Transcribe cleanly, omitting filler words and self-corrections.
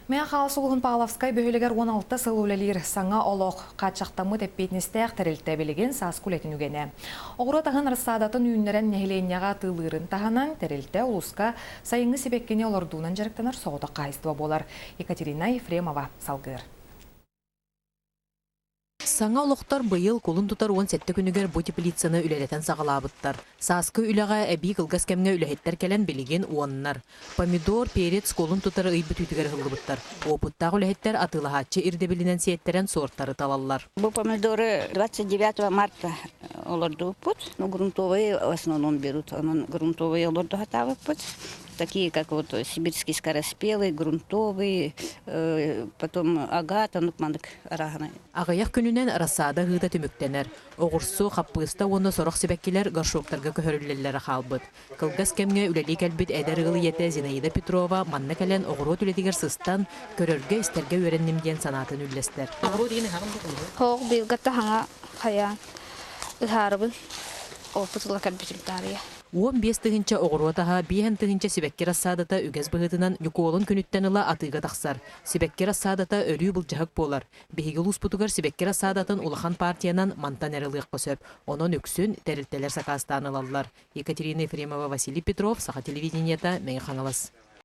Мэҥэ Хаҥалас улууһун Павловскай бөһүөлэгэр 16 сыл үлэлиир Саҥа олох хааччахтаммыт эппиэтинэстээх тэрилтэ билигин сааскы үлэтин үгэнэ. Оҕуруот аһын рассадатын үүннэрэн нэһилиэнньэҕэ атыылыырын таһынан, тэрилтэ улууска сайыҥҥы сибэккини олордуунан дьарыктанар соҕотох хаһаайыстыба буолар. Екатерина Ефремова салгыыр. Саҥа олохтор быйыл кулун тутар 17 күнүгэр бу теплицаны үлэлэтэн саҕалаабыттар. Сааскы үлэҕэ эбии кылгас кэмҥэ үлэһиттэр кэлэн билигин уоннар. Помидор, перец кулун тутар ый бүтүүтүгэр ыһыллыбыттар. Уопуттаах үлэһиттэр атыылаһааччы ирдэбилинэн сиэттэрэн суортары талаллар. Бу помидоры 29 марта олордубуппут. Ну, грунтовые в основном берут. Онон грунтовые олорду сатаабыппыт. Такие, как вот сибирский скороспелый, грунтовый, потом агат, оннук маннык арааһынай. Аҕыйах күнүнэн рассада ыһыыта түмүктэнэр. Оҕурсу, хаппыыста уонна сорох сибэккилэр горшоктарга көһөрүллэллэрэ хаалбыт. Кылгас кэмҥэ үлэлии кэлбит эдэр ыал ийэтэ Зинаида Петрова манна кэлэн оҕуруот үлэтигэр сыстан, көрөргө-истэргэ үөрэнним диэн санаатын үллэстэр. Оҕуруот иһин ыһаҕын да кулуһу? Хоох быйылга таһаҥа хайаан ыһаарыбын опыт ыла кэлбитим таарыйа. 15 тыһыынча оҕуруот аһа, 5 тыһыынча сибэкки рассадата үгэс быһыытынан Ньукуолун күнүттэн ыла атыыга тахсар. Сибэкки рассадата өрүү былдьаһык буолар. Биһиги улууспутугар сибэкки рассадатын улахан партиянан мантан эрэ ылыахха сөп. Онон үксүн тэрилтэлэр сакаастаан ылаллар. Екатерина Ефремова, Василий Петров, Саха телевидениета, Мэҥэ Хаҥалас.